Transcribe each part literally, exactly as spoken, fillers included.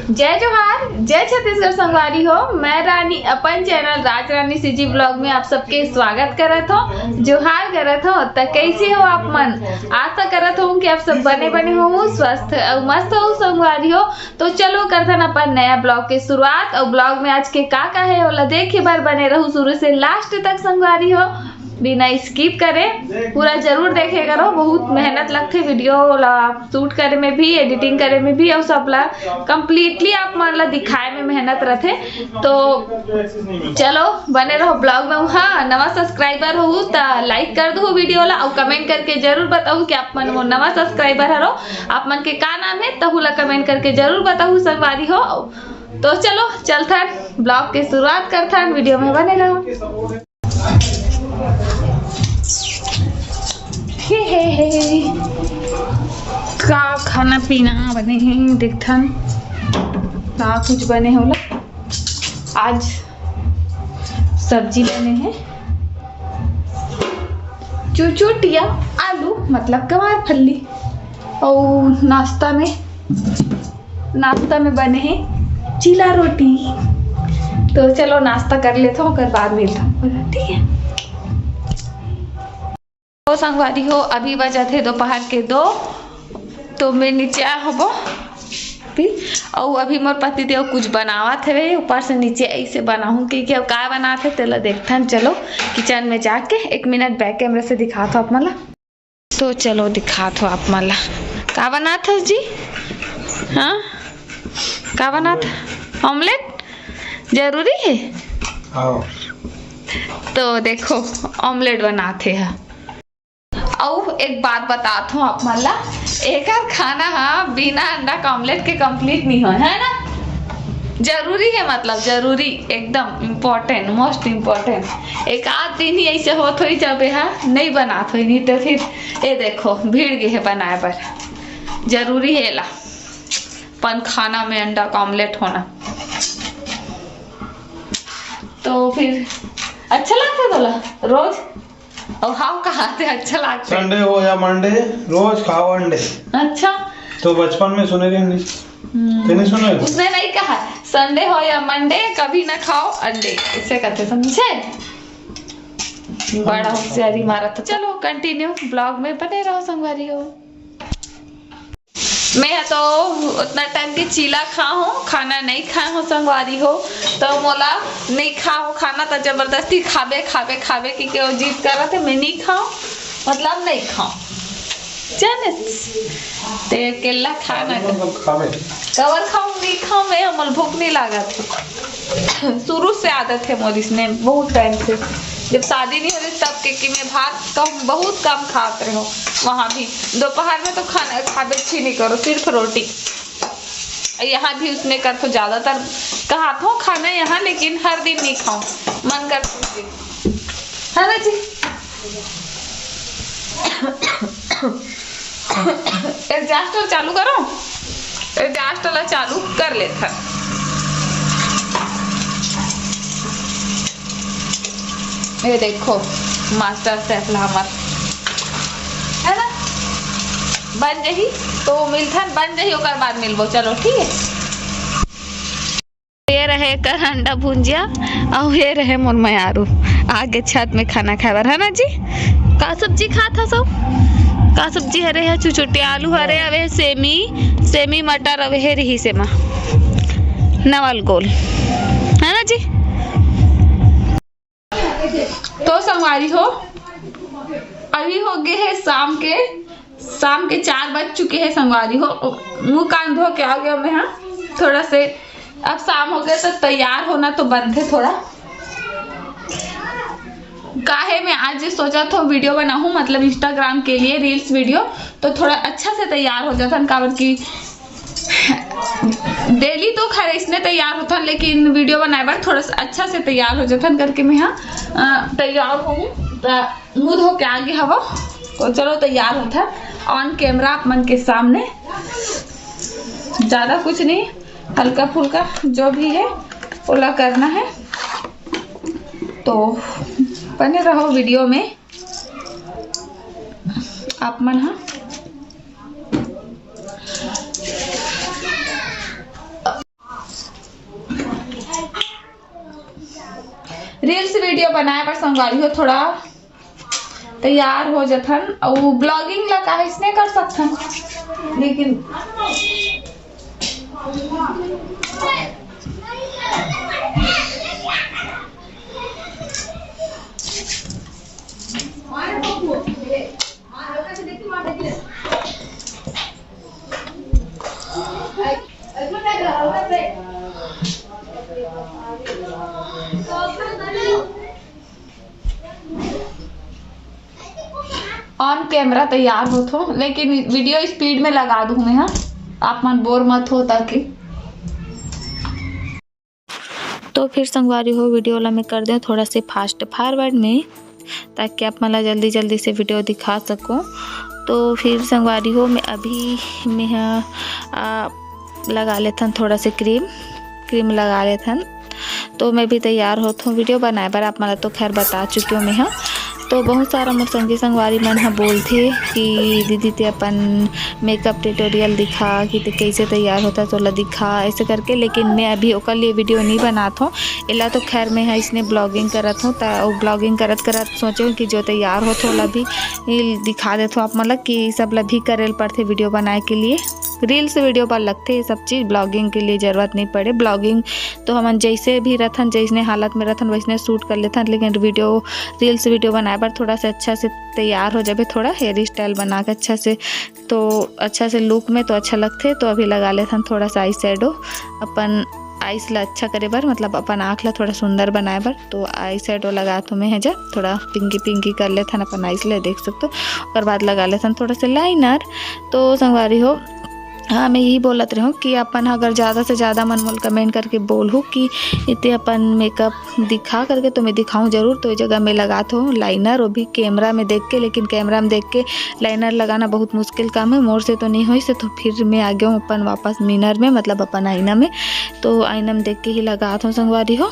जय जोहार, जय छत्तीसगढ़ संगवारी हो। मैं रानी अपन चैनल राज रानी सीजी ब्लॉग में आप सबके स्वागत करत हो, जोहार करत हो। त कैसे हो आप मन? आशा करत हो कि आप सब बने बने हो, स्वस्थ अउ मस्त हो संगवारी हो। तो चलो करथन अपन नया ब्लॉग के शुरुआत। अउ ब्लॉग में आज के का का है ओला देखे बर बने रहू शुरू से लास्ट तक संगवारी हो, बिना स्किप करे पूरा जरूर देखे करो। बहुत मेहनत लगथे वीडियो ला शूट करे में भी, एडिटिंग करे में भी, अउ सब ला कंप्लीटली आप मन ला दिखाए में मेहनत रथे। तो चलो बने रहो ब्लॉग में। हाँ, नवा सब्सक्राइबर हो त लाइक कर दो वीडियो ला, अउ कमेंट करके जरूर बताओ कि आप मन मोर नवा सब्सक्राइबर हरो, आप मन के का नाम है, तहू ला कमेंट करके जरूर बताओ संगवारी हो। तो चलो चलथन ब्लॉग के शुरुआत करथन, वीडियो में बने रहो। हे, हे, हे। का खाना पीना बने हे, देखथन का कुछ बने हे ओला। आज सब्जी बने हे चुचुटिया आलू, मतलब गंवार फल्ली, अउ नाश्ता में नाश्ता में बने हे चीला रोटी। तो चलो नाश्ता कर लेथो, ओकर बाद मिलथो, ठीक है? तो संगवारी हो, अभी बजत हे दोपहर के दो, तो मैं नीचे आ हबो। अउ अभी मोर पति देव कुछ बनावत हवे, ऊपर से नीचे ऐसे बनाहूँ कि, कि अब का बनात हे तेला देखथन। चलो किचन में जाके एक मिनट बैक कैमरा से दिखात हो आप मन ला। तो चलो दिखात हो आप मन ला, का बनात हस जी? हाँ, का बनात? ऑमलेट जरूरी है? आओ। तो देखो, ऑमलेट बनात हे हा। अउ एक बात बतात हूँ आप मन ला, एकर खाना हा बिना अंडा के ऑमलेट के कंप्लीट नहीं हो, है ना? जरूरी है, मतलब जरूरी, एकदम इम्पोर्टेंट, मोस्ट इम्पोर्टेंट। एक आध दिन ही ऐसे होत होई जब यहाँ नहीं बनात होई, नहीं तो फिर ये देखो भीड़ गे है बनाए बर। जरूरी है ला अपन खाना में अंडा का ऑमलेट होना। तो फिर अच्छा लगता है तोला रोज? और हाउ कहा थे अच्छा लगता है? संडे हो या मंडे, रोज खाओ अंडे। अच्छा। तो बचपन में सुने रहे नहीं? हम्म। तेने सुने? उसने नहीं कहा संडे हो या मंडे कभी ना खाओ अंडे, इसे कहते, समझे? बड़ा होशियारी मारा था। चलो कंटिन्यू ब्लॉग में बने रहो संगवारी हो। मैं तो उतना टाइम के चीला खा हूँ, खाना नहीं खाए हो संगवारी हो, तो मोला नहीं खा हो खाना, तो जबरदस्ती खाबे खाबे खाबे कि केव जिद करा थे, मैं नहीं खाऊँ, मतलब नहीं खाऊँ। जाने ते केला खाना का। मतलब खावे। कवर खाऊं, नहीं खाऊं मैं, हमल भूख नहीं लागत है। शुरू से आदत है मोर इसने, बहुत टाइम से। जब शादी नहीं होले तब के कि मैं भात कम, बहुत कम खात रहे हो। वहाँ भी दोपहर में तो खाना खाबे अच्छी नहीं करो, सिर्फ रोटी। यहाँ भी उसने कर तो ज्यादातर कहा था खाना यहाँ, लेकिन हर दिन नहीं खाऊं, मन कर है ना जी? एग्जॉस्ट चालू करो, एग्जॉस्ट ला चालू कर लेथन। ये देखो मास्टर शेफ ला हमर, है ना, बन जही तो मिलथन, बन जही ओकर बाद मिलबो। चलो ठीक है। ये रहे एकर अंडा भुंजिया, अउ ये रहे मोर मयारू आगे छत में खाना खाए बर, है ना जी? का सब्जी खात हस? का सब्जी हरे? है चुचुटी आलू हरे, अवे सेमी, सेमी मटर अवे हे रही सेमा नवल गोल, है ना जी? तो संगवारी हो, अभी हो गए है शाम के, शाम के चार बज चुके हैं संगवारी हो। मुंह कान धो के आ गया मैं, हाँ, थोड़ा से अब शाम हो गया तो तैयार होना तो बनथे थोड़ा। काहे मैं आज सोचा था वीडियो बनाऊं, मतलब इंस्टाग्राम के लिए रील्स वीडियो, तो थोड़ा अच्छा से तैयार हो जाता, काबर कि डेली तो खैर इसने तैयार होथन, लेकिन वीडियो बनाए बर थोड़ा सा अच्छा से तैयार हो जाथन करके मैं, हाँ, अ, तैयार हूँ। त मुंह धो के आगे हवो, तो चलो तैयार होथन ऑन कैमरा आप मन के सामने। ज्यादा कुछ नहीं, हल्का फुल्का जो भी है ओला करना है। तो बने रहो वीडियो में आप मन, हाँ। reels video बनाए बर संगवारी हो थोड़ा तैयार हो जथन, अउ blogging ला काहेच नहीं कर सकथन, लेकिन On camera तैयार होत हो, लेकिन video speed में लगा दूँ मैं, हाँ, आप मन bore मत हो ताकि। तो फिर संगवारी हो, video ला मैं कर दें थोड़ा से fast forward में, ताकि आप मन ला जल्दी जल्दी से video दिखा सकूँ। तो फिर संगवारी हो, मैं अभी मैं ह, आ, लगा लेथन थोड़ा से cream, cream लगा लेथन। तो मैं भी तैयार होत हूँ video बनाए बर, आप मन ला तो खैर बता चुकी हूँ मैं ह। तो बहुत सारा मोर संगी संगवारी मन ह बोलथे कि दीदी ते अपन makeup tutorial दिखा, कि ते कैसे तैयार होता तोला दिखा, ऐसे करके। लेकिन मैं अभी ओकर लिए video नहीं बनात हूँ। एला तो खैर मैं ह इसने blogging करत हूँ, त blogging करत करत सोचे हूँ कि जो तैयार होत हो ओला भी दिखा देत हूँ आप मन ला, कि सब ला भी करे ल पड़थे video बनाए के लिए। Reels video पर लगथे ये सब चीज़, blogging के लिए जरूरत नहीं पड़े। Blogging तो हमन जैसे भी रथन, जैसने हालत में रथन, वैसने shoot कर लेथन, लेकिन video, reels video बनाए बर थोड़ा सा अच्छा से तैयार हो जाबे, थोड़ा hair style बना के अच्छा से, तो अच्छा से look में तो अच्छा लगथे। तो अभी लगा लेथन थोड़ा सा eye shadow अपन eyes ला अच्छा करे बर, मतलब अपन आँख ला थोड़ा सुंदर बनाए बर। तो eye shadow लगात हूँ मैं ह जा, थोड़ा pinky pinky कर लेथन अपन eyes ला, देख सकथो। ओकर बाद लगा लेथन थोड़ा से liner। तो संगवारी हो, हाँ, मैं यही बोलत रहूँ कि अपन अगर ज़्यादा से ज़्यादा मन मोल comment करके बोलहू कि इते अपन makeup दिखा करके, तो मैं दिखाऊँ जरूर। तो ये जगह मैं लगात हूँ liner, वो भी camera में देख के, लेकिन camera में देख के liner लगाना बहुत मुश्किल काम है, मोर से तो नहीं होइस, तो फिर मैं आ गया हूँ अपन वापस mirror में, मतलब अपन आईना में। तो आईना में देख के ही लगात हूँ संगवारी हो।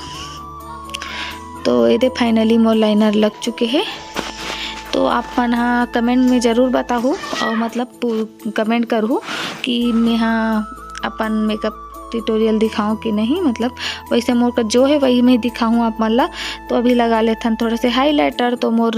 तो ये दे finally मोर liner लग चुके हैं। तो आप मन हा comment में जरूर बताहू, और मतलब पू-, comment करहू कि मैं हा अपन makeup tutorial दिखाऊं कि नहीं, मतलब वैसे मोर का जो है वही मैं दिखाऊं आप मन ला। तो अभी लगा लेथन थोड़ा से highlighter। तो मोर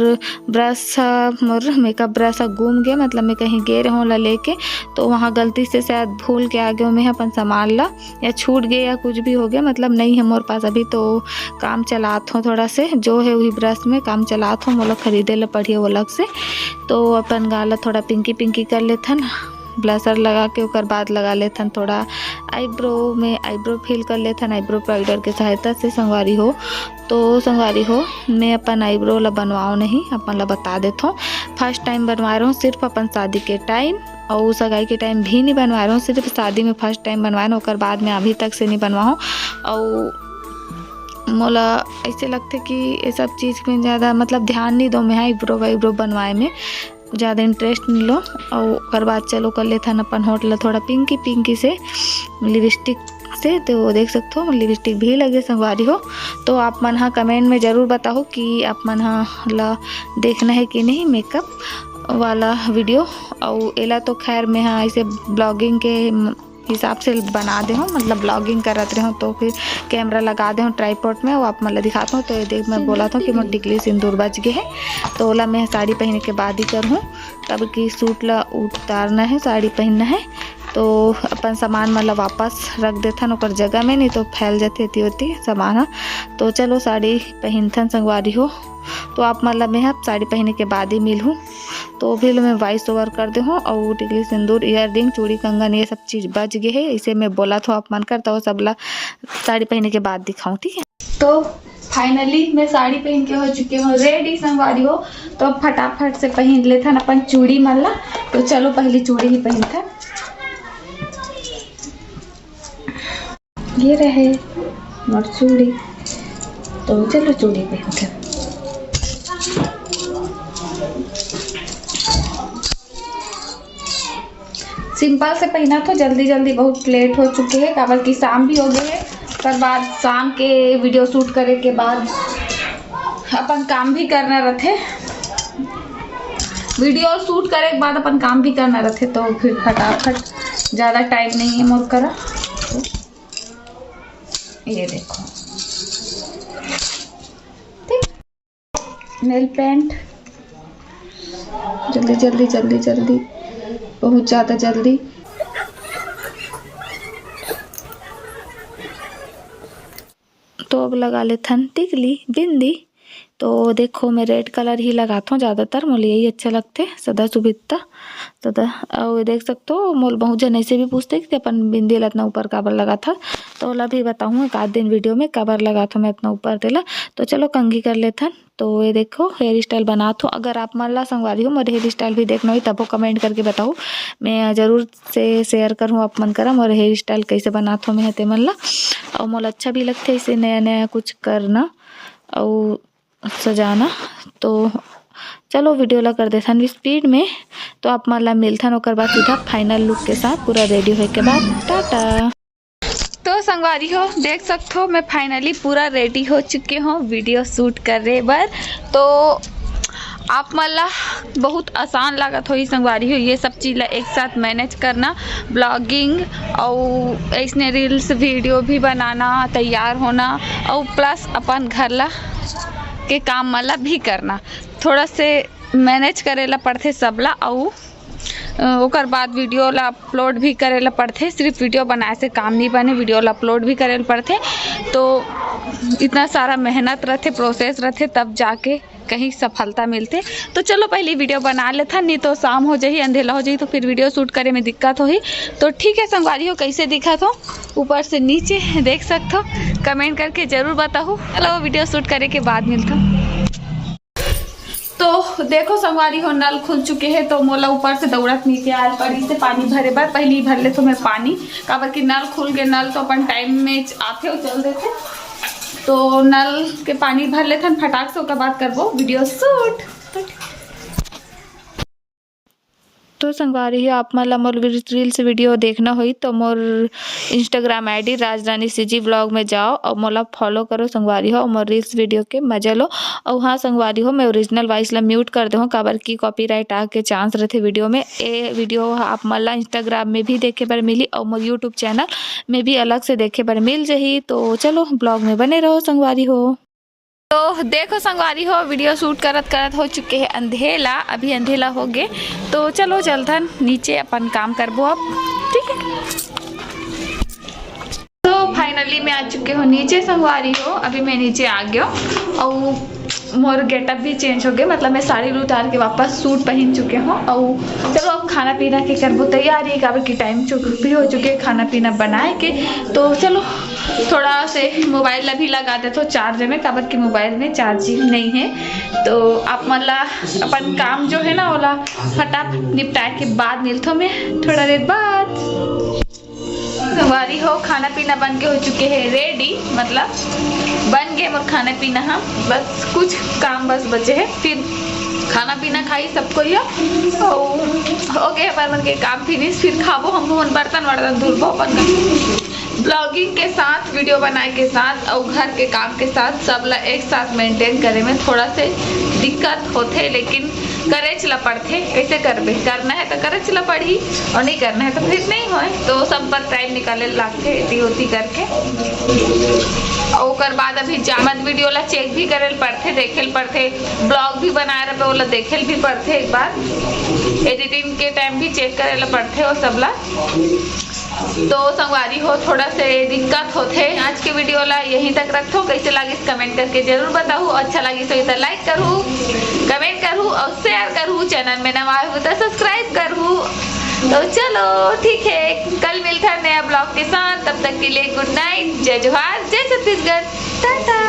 brush हा, मोर makeup brush हा गुम गया, मतलब मैं कहीं गे रहूं ला लेके, तो वहाँ गलती से शायद भूल के आ गया मैं अपन सामान ला, या छूट गया या कुछ भी हो गया, मतलब नहीं है मोर पास अभी। तो काम चलात हूँ थोड़ा से, जो है वही brush में काम चलात हूँ, मोला खरीदे ला पड़ही वो अलग से। तो अपन गाल ला थोड़ा pinky pinky कर लेथन blusher लगा के, ओकर बाद लगा लेथन थोड़ा eyebrow में, eyebrow fill कर लेथन eyebrow powder के सहायता से संगवारी हो। तो संगवारी हो, मैं अपन eyebrow ला बनवाओ नहीं, अपन ला बता देथो, first time बनवा रहूँ सिर्फ अपन शादी के time, और सगाई के time भी नहीं बनवा रहूँ, सिर्फ शादी में first time बनवाए हूँ, ओकर बाद में अभी तक से नहीं बनवा हूँ। और मोला ऐसे लगथे कि ये सब चीज़ में ज़्यादा मतलब ध्यान नहीं दो मैं, हाँ, eyebrow वाईब्रो बनवाए में ज़्यादा interest नहीं लो। और ओकर बाद चलो कर लेथन अपन होठ ला थोड़ा pinky pinky से lipstick से। तो देख सकते हो lipstick भी लगे संगवारी हो। तो आप मन हा comment में ज़रूर बताओ कि आप मन हा ला देखना है कि नहीं makeup वाला video। और एला तो खैर मैं हा ऐसे blogging के हिसाब से बना दे हूँ, मतलब blogging करत रहे हूँ तो फिर camera लगा दे हूँ tripod में, वो आप मन ला दिखाता हूँ। तो ये देख मैं बोला था कि मोर टिकली सिंदूर बच गए है, तो ओला मैं साड़ी पहने के बाद ही कर हूँ, तब कि suit ला उतारना है, साड़ी पहनना है। तो अपन सामान मन ला वापस रख देथन ओकर जगह में, नहीं तो फैल जाथे एती ओती सामान हा। तो चलो साड़ी पहनथन संगवारी हो। तो आप मन ला मैं हा साड़ी पहने के बाद ही मिलहूँ। तो अभी ले मैं voice over कर दे हूँ। और टिकली सिंदूर, earring, चूड़ी कंगन ये सब चीज़ बच गए है, इसे मैं बोला था आप मन कर, तो सब ला साड़ी पहने के बाद दिखाऊँ, ठीक है। तो finally मैं साड़ी पहन के हो चुके हूँ ready संगवारी हो। तो अब फटाफट से पहन लेथन अपन चूड़ी मन ला। तो चलो पहली चूड़ी ही पहनथन। ये रहे मोर चूड़ी। तो चलो चूड़ी पहनथन। Simple से पहना तो जल्दी जल्दी, बहुत late हो चुके है, काबर कि शाम भी हो गए है। ओकर बाद शाम के video shoot करे के बाद अपन काम भी करना रहथे, video shoot करे के बाद अपन काम भी करना रहथे, तो फिर फटाफट, ज़्यादा time नहीं है मोर करा। ये देखो, नेल पेंट, जल्दी जल्दी जल्दी जल्दी, बहुत ज्यादा जल्दी। तो अब लगा लेथन टिकली बिंदी। तो देखो, मैं रेड कलर ही लगाथों ज्यादातर, मोला यही अच्छा लगथे, सदा सुभित्ता। सदा। अउ देख सकथो, मोला बहुत झन ऐसे भी पूछथे कि अपन बिंदी ला इतना ऊपर काबर लगाथा। तो ओला भी बताहूँ एक आध दिन वीडियो में, काबर लगाथों मैं इतना ऊपर तेला। तो चलो, कंघी कर लेथन। तो ये देखो, हेयर स्टाइल बनात हो। अगर आप मन ला, संगवारी हो, मोर हेयर स्टाइल भी देखना होही, तभो कमेंट करके बताओ, मैं जरूर से शेयर करहूँ आप मन करा मोर हेयर स्टाइल कैसे बनात हो मैं ते मन ला। अउ मोला अच्छा भी लगथे ऐसे नया नया कुछ करना अउ सजाना। तो चलो, वीडियो ला कर देथन स्पीड में। तो आप मन ला मिलथन ओकर बाद सीधा फाइनल लुक के साथ, पूरा रेडी होए के बाद। टाटा। तो संगवारी हो, देख सकथो, मैं फाइनली पूरा रेडी हो चुके हूँ वीडियो शूट करे बर। तो आप मन ला बहुत आसान लागत होही संगवारी हो, ये सब चीज ला एक साथ मैनेज करना, ब्लॉगिंग अउ ऐसने रील्स वीडियो भी बनाना, तैयार होना, अउ प्लस अपन घर ला के काम मन ला भी करना। थोड़ा से मैनेज करे ला पड़थे सबला, अउ अ, ओकर बाद वीडियो ला अपलोड भी करे ला पड़थे। सिर्फ वीडियो बनाए से काम नहीं बने, वीडियो ला अपलोड भी करे ला पड़थे। तो इतना सारा मेहनत रहथे, प्रोसेस रहथे, तब जाके कहीं सफलता मिलथे। तो चलो, पहले वीडियो बना लेथन, नहीं तो शाम हो जाही, अंधेला हो जाही, तो फिर वीडियो शूट करे में दिक्कत होही। तो ठीक है संगवारी हो, कैसे दिखत हो ऊपर से नीचे देख सकथो, कमेंट करके जरूर बताहू। चलो, वीडियो शूट करे के बाद मिलथन। तो देखो संगवारी हो, नल खुल चुके हे, तो मोला ऊपर से दौड़त नीचे आए ल पड़ी से पानी भरे बर। पहले ही भर लेथो मैं पानी, काबर कि नल खुल के, नल तो अपन टाइम में आथे अउ चल देथे। तो नल के पानी भर लेथन फटाक से, ओकर बाद करबो वीडियो शूट। तो संगवारी हो, आप मन ला मोर रील्स वीडियो देखना होही तो मोर Instagram ID राजरानी CG vlog में जाओ अउ मोला फॉलो करो संगवारी हो, अउ मोर रील्स वीडियो के मजा लो। अउ हाँ संगवारी हो, मैं ओरिजिनल वॉइस ला म्यूट कर देहूँ, काबर कि कॉपीराइट आके चांस रहथे वीडियो में। ए वीडियो आप मन ला Instagram में भी देखे बर मिली अउ मोर YouTube चैनल में भी अलग से देखे बर मिल जही। तो चलो, ब्लॉग में बने रहो संगवारी हो। तो देखो संगवारी हो, वीडियो शूट करत करत हो चुके हे अंधेला, अभी अंधेला हो गे। तो चलो चलथन नीचे, अपन काम करबो अब, ठीक है। तो फाइनली मैं आ चुके हो नीचे संगवारी हो, अभी मैं नीचे आ गयो अउ मोर गेटअप भी चेंज हो गए, मतलब मैं साड़ी उतार के वापस सूट पहन चुके हो। अउ चलो अब खाना पीना के करबो तैयारी, काबर कि टाइम भी हो चुके हे खाना पीना बनाए के। तो चलो थोड़ा से मोबाइल ला भी लगा देथो चार्ज में, काबर कि मोबाइल में चार्जिंग नहीं है। तो आप मन ला अपन काम जो है ना, ओला फटाफट निपटाए के बाद मिलथो मैं थोड़ा देर बाद। संगवारी हो, खाना पीना बन के हो चुके हे रेडी, मतलब बन गए मोर खाना पीना। हम बस कुछ काम बस बचे हे, फिर खाना पीना खाई सब कोई, अउ हो गए हमार मन के काम फिनिश। फिर खाबो हम, हमन बर्तन वर्तन धुलबो अपन। ब्लॉगिंग के साथ, वीडियो बनाए के साथ अउ घर के काम के साथ, सब ला एक साथ मेंटेन करे में थोड़ा से दिक्कत होथे, लेकिन करेच ला पड़थे। कैसे करबे, करना है तो करेच ला पड़ही, अउ नहीं करना है तो फिर नहीं होए। तो सब बर टाइम निकाले ला लागथे, एती ओती करके। अउ ओकर बाद अभी जा-, मत वीडियो ला चेक भी करे ल पड़थे, देखे ल पड़थे, ब्लॉग भी बनाए रहबे, ओला देखे ल भी पड़थे एक बार, एडिटिंग के टाइम भी चेक करे ल पड़थे, वो सब ला। तो संगवारी हो, थोड़ा से दिक्कत होथे। आज के वीडियो ला यहीं तक रखथो। कैसे लागिस कमेंट करके जरूर बताहू। अच्छा लागिस होही तो लाइक करहू, कमेंट करहू अउ शेयर करहू। चैनल में नवा हो तो सब्सक्राइब करहू। तो चलो ठीक है, कल मिलथन नया ब्लॉग के साथ। तब तक के लिए गुड नाइट, जय जोहार, जय छत्तीसगढ़, टाटा।